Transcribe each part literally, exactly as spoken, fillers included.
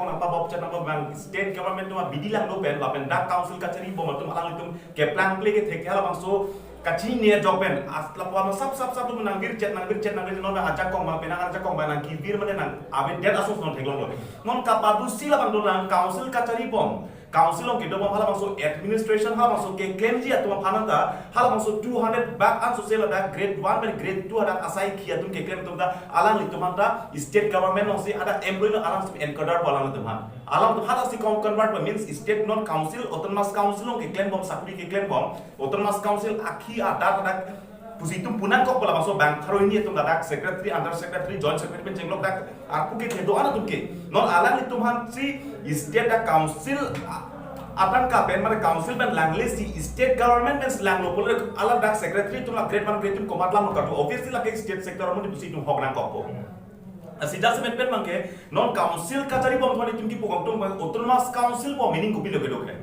Nangpabobchet nangpabang state government atum abidi langno pen lapen dak council kachari bom atum alanglitum keplang ple ke thek halabangso kachini ajok pen as lapu ama sap sap sap atum nangvirchet nangvirchet nangvirchet non ajakong ma penang ajakong ma nangkevir mane nang abe det aso non theklonglo. Non kapadusi labang dolang council kachari bom, council along kedo bom halabangso administration halabangso keklemji atum aphan ta halabangso two hundred bak an sose ladak grade one pen grade two hadak asai khi atum keklem atum ta alanglitum aphan ta state government alongsi ada employee along alangsi enkadar po alanglitum aphan. Alangtum hadak si kong convert means state non council, autonomous council along keklem bom, sakuri keklem bom, autonomous council akhi adat adak pusi itum punangkok po labangso bang pharo hini atum ladak secretary, under secretary, joint secretary pen chenglok dak arpu ke kedo-an atum ke. Non alanglitum aphan si state dak council a-, atangka pen mane council pen langle si state government pen si langlo pule ala dak secretary atum la grade one grade two komat lam kadu obviously lake state sector amonit pusi itum hok nangkok po. Asi jasemet pen abangke non council kachari bom thoni atum kipu kong tum bang autonomous council po meaning kopilo kedo ke.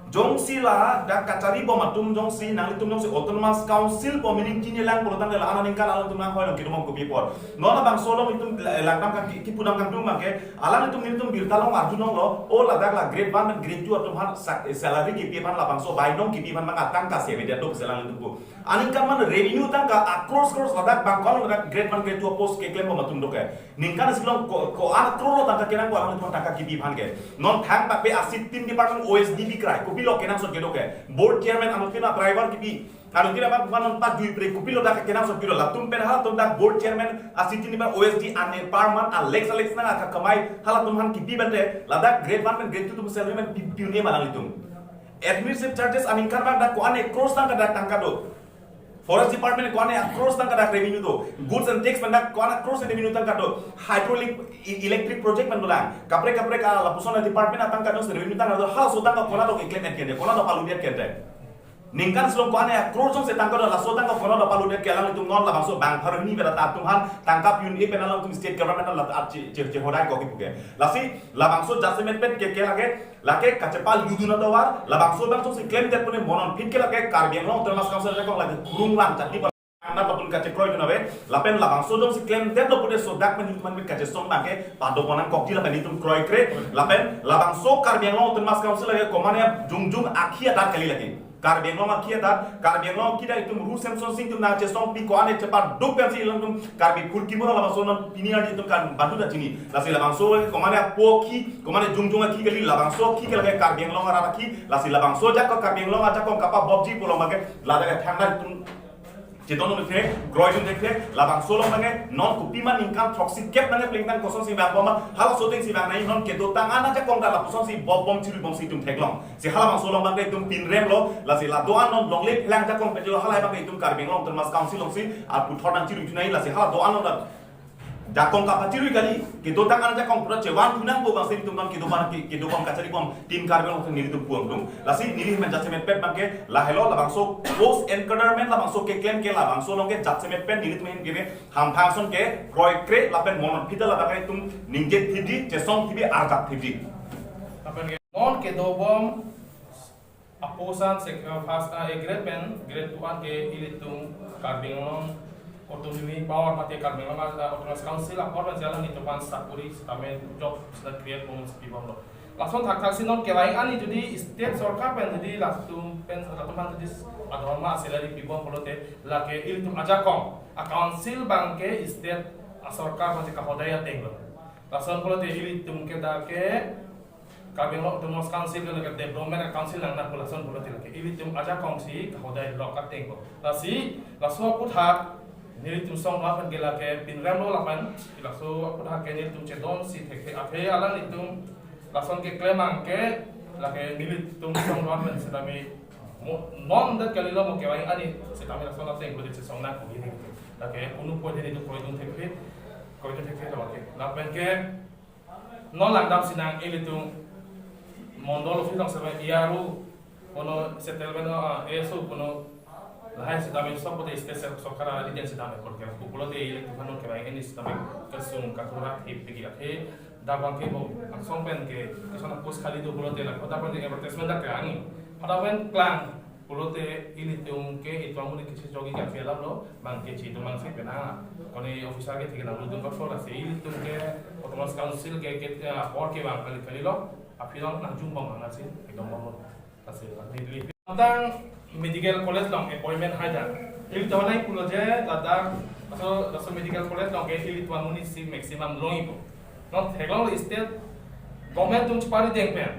Jongsi ladak kachari bom atum jongsi nanglitum jongsi autonomous council po meaning chini lang pulo tangte la aningkan alanglitum nang hoi long kedo bom kopi apot. Non labangso along itum la-, langdam kang ki-, kipu dam kangtung abangke alanglitum nelitum birta along arjulonglo, o ladak la grade one pen grade two atum aphan sa-, salary kipi aphan labangso bainong kipi aphan bang atangka si avedet do pusi alanglitum pu. Aningkan mane revenue tangka a crores crores ladak bang ko-an ladak grade one grade two post keklem bom atum do ke. Ningkan isi along ko, ko-an crore lo tangka kenangpo alanglitum tangka kipi aphan ke. Non thang ta pe asitin department O S D B krai kopilo kenangsot kedo ke. Board chairman anuttin a driver kipi. Anuttin abang non pajui pre kopilo dak kenangsot pilo. Latum pen halatum dak board chairman asitin department O S D ane per month a lakhs a lakhs nang akha kamai halatum aphan kipi bante. Ladak grade one pen grade two atum salary pen pi-, piun e ma alanglitum. Administrative charges aningkan bang dak ko-an e crores tangka dak tangka do. Forest department ko-an e crores tangka dak revenue do. Goods and tax pen dak ko-an e crores revenue tangka do. Hydraulic e-, electric project pen dolang. Kaprek kaprek a lapuson department atangka do revenue tangka do. Halaso tangka konat lo keklem et kende, konat lo palu det kende. Ningkan isi along ko-an e crores jongsi tangka do laso tangka konat lo palu det ke alanglitum non labangso bang pharo hini bela ta atum aphan tangka piun e pen alanglitum state government la ta che, che, chehodai ko kipu ke. Lasi labangso jasemet pen ke ke lake lake kachepal yudun atovar, labangso bang jongsi klemdet pune monon phit ke lake Karbi Anglong Autonomous Council ajakong lake kurung lang chati pa-, anda patun kachekroi dun ave, lapen labangso jongsi klemdetlo pune sodak pen hitman pen kachesong abangke pado ponangkokji lapen itum kroikre, lapen labangso Karbi Anglong Autonomous Council lake komane jongjung akhi adat kali lake. Karbi Anglong akhi adat, Karbi Anglong akhi adat itum Ru Semson Sing atum nangchesong pi ko-an e chepaduk pensi itum Karbi Phurkimo labangso non pini arni itum kan bantu ta chini. Lasi labangso komane apo akhi, komane jongjung akhi kali, labangso akhi ke lake Karbi Anglong arat akhi, lasi labangso ajakong Karbi Anglong ajakong kapabobji pulo abangke, ladak thangna itum chedon un the, kroi un the, labangso along abangke, non kopima ningkan throksi kep nang plengtang kosonsi bang bom, halaso atengsi bang nai, non kedotang an ajakong ta lapusonsi bob bom chirui bomsi itum theklong. Si halabangso along abangke itum pinrem lo, lasi la do-an non longle phelang ajakong pejelo halai abangke itum Karbi Anglong Autonomous Council alongsi, aputhot nang chirui thunai, lasi hala do-an non ta jakong kapachirui kali, kedotang an ajakong pura chevan thunang po bangsi itum bang kedo bang ke-, kedo bang kachari bom, Team Karbi Anglong nelitum puang dong. Lasi neli hemen jasemet pet abangke, lahelo labangso post encadrement labangso keklem ke labangso along ke jasemet pen nelitum ahin keme, hamphang ason ke, kroikre lapen monon phit ta ladak itum ningje thipji, chesong thipji, arjap thipji. Lapen ke non kedo bom, aposan sek-, eh, first, eh, grade pen, grade two an ke ilitum Karbi Anglong Autonomy Power mate Karbi Anglong, eh, Autonomous Council apor pen jalan itum aphan sakuri sitame job sita create bom si pibomlo. Lason thakthak si non kevang ani jodi state sorkar pen jodi latum pen latum aphan jodi adhorma salary pibom pulote lake ilitum ajakong a council abangke state a sorkar abangke kahodai atenglo. Lason pulote ilitum ke dak ke Karbi Anglong Autonomous Council ke lake development council nang na pulason pulo tilake ilitum ajakong si kahodai lok atengpo. Lasi, laso aputhak nelitum song lapen ke lake pinrem lo lapen, laso aputhak ke nelitum chedon si thekthe athe alanglitum lason keklem abangke lake nelitum song lapen sitame mo, non det kalilo mo kevang ani sitame lason ateng ko chesong nang ko hini. Lake unu po hini to kroidun thekthe, kroidun thekthe lake. Lapen ke non langdam sinang ilitum mondol office along sitame A R O, kono settlement, ah, A S O, kono lahai sitame sok pote state sorkar alideng sitame korke pulote ilitum aphan non kevang ani sitame kesung kakurat hip pigi athe dak abangke bo angsong pen ke kesana post khali do pulote la kota pen advertisement dak ke ani pada pen klang Pulote ilitum ke itum amonit kisi jogi ka fialam lo, bang ke chitu bang si pena. Kone officer ke thik nang lutum ka floor ase ilitum ke autonomous council ke ke, eh, apor ke bang kali kali lo, aphi long nang jum bang nang si, ekdom bang lo. Ase, di, di. Tang medical college long appointment hai dak. Ilitum nai pulo je ladak, laso, laso medical college long ke ilitum amonit si maximum long ipo. Non theklong lo state government atum chepari deng pen.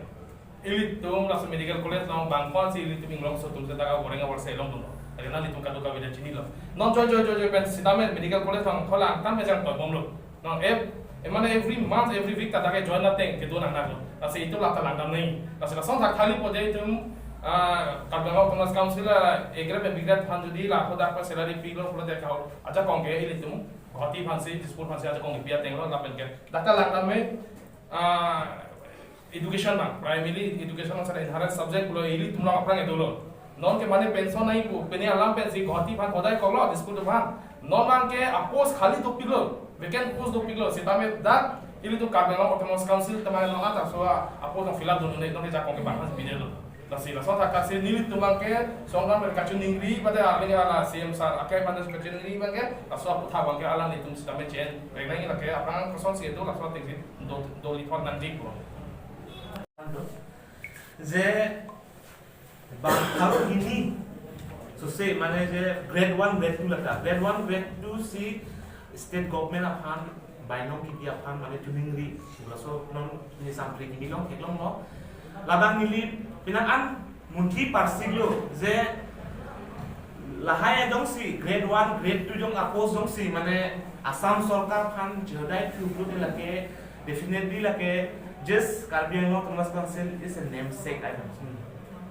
Ilitum laso medical college long bang kon si ilitum inglong so atum seta ka goreng awar se longdunlo. Tadi nanglitum kadokave ta chinilo. Non join, join, join, join pen sitame medical college long kolang tam mejang to bomlo. Non ev-, emane every month, every week ta dak ke join ateng kedo nang nanglo. Lasi itum lata langdam nangji. Lasi lason thak thali po je itum, ah, Karbi Anglong Autonomous Council la A grade pen B grade aphan jodi la hodak pa salary pilo pulote kau ajakong ke ilitum Guwahati aphan si, Dispur aphan si ajakong kipi atenglo lapen ke. Dak ta langdam me, ah, education bang, primary education bang sara inherent subject pulo ilitum long aphrang kedo lo. Non ke mane pension nangji pu, pini alam pensi Guwahati aphan hodai koklo, Dispur atum aphan. Non bang ke apost khali dopiklo, vacant post dopiklo, sitame dak ilitum Karbi Anglong Autonomous Council tame non ata so apost fill up dun-un-e, non ke ajakong ke bang aphan pidetlo. Lasi lason thak si nelitum bang ke, songkam pen kachiningri, pada arleng ala C M sir akai pada kachiningri bang ke, laso aputhak bang ke alanglitum sitame chen, reng nangji lake, aphrang kosonsi do, laso atengsi do, do lithot nangji pu. Je bang haro hini, so se mane je grade one, grade two lata. Grade one, grade two si state government aphan bainong kipi aphan mane chiningri. Laso non ni sampri kimi long, theklong lo. Labang neli penang an munthi parsiklo je lahai jongsi grade one, grade two jong apost jongsi mane Assam Sorkar aphan jihodai thu pulote lake definitely lake just Karbi Anglong Autonomous Council is a namesake item.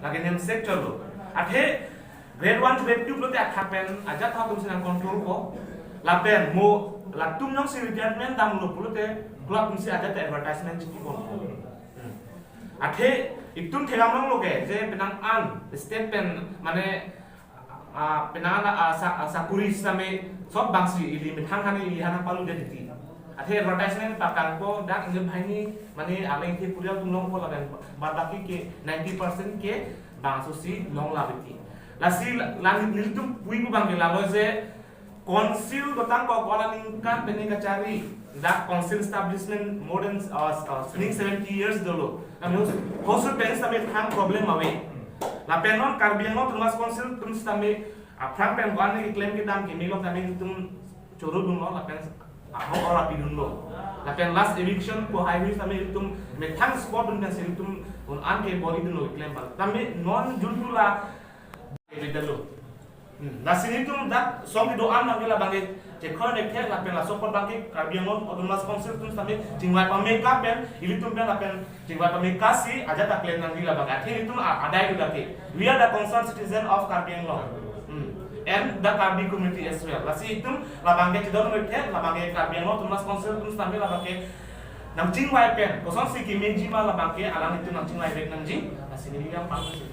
Lake namesake cholo. Athe grade one, grade two pulote athak pen ajat atum si nang control ko. Lapen mo latum jongsi retirement damlo pulote, latum si ajat advertisement chiti ko. Athe itum theklong longlo ke je penang an state pen mane, ah, penang an, ah, sa-, ah, sakuri sitame sob bang si ili methang hani ili hana palu de titi. Athe advertisement pakangpo dak inge bhaini mane aleng ke purial atum longpo lapen bad baki ke ninety percent ke bangso si long la titi. Lasi la, la nelitum puipo bang ke lalo je council dotang ko ko-an aningkan pini kachari, dak council establishment more than, uh, uh, seventy years dolo. Kami hos-, hos pen sitame thang problem ave. Lapen non Karbi Anglong Autonomous Council atum sitame aphrang pen ko-an keklem kedam kimi long kami atum choro dunlo lapen ahok ora pidunlo. Lapen last eviction ko highway sitame atum methang spot dun kan si atum un-an ke bor-idunlo klem bal. Tame non juntu la bidalo. Hmm, lasi nelitum dak song kedo-an bang ke labang ke chekhoi nekthe lapen laso apot bang ke Karbi Anglong Autonomous Council atum sitame chingvai pame ka pen ilitum pen lapen chingvai pame ka si ajat ta klem nangji labang ke. Athe nelitum a-, adai do dak ke. We are the concerned citizen of Karbi Anglong. Hmm. And the Karbi community as well. Lasi itum labang ke chedon nekthe labang ke Karbi Anglong Autonomous Council atum sitame labang ke nang chingvai pen kosonsi kemeji ma labang ke alanglitum nang chingvai vek nangji. Lasi neli yang pang si.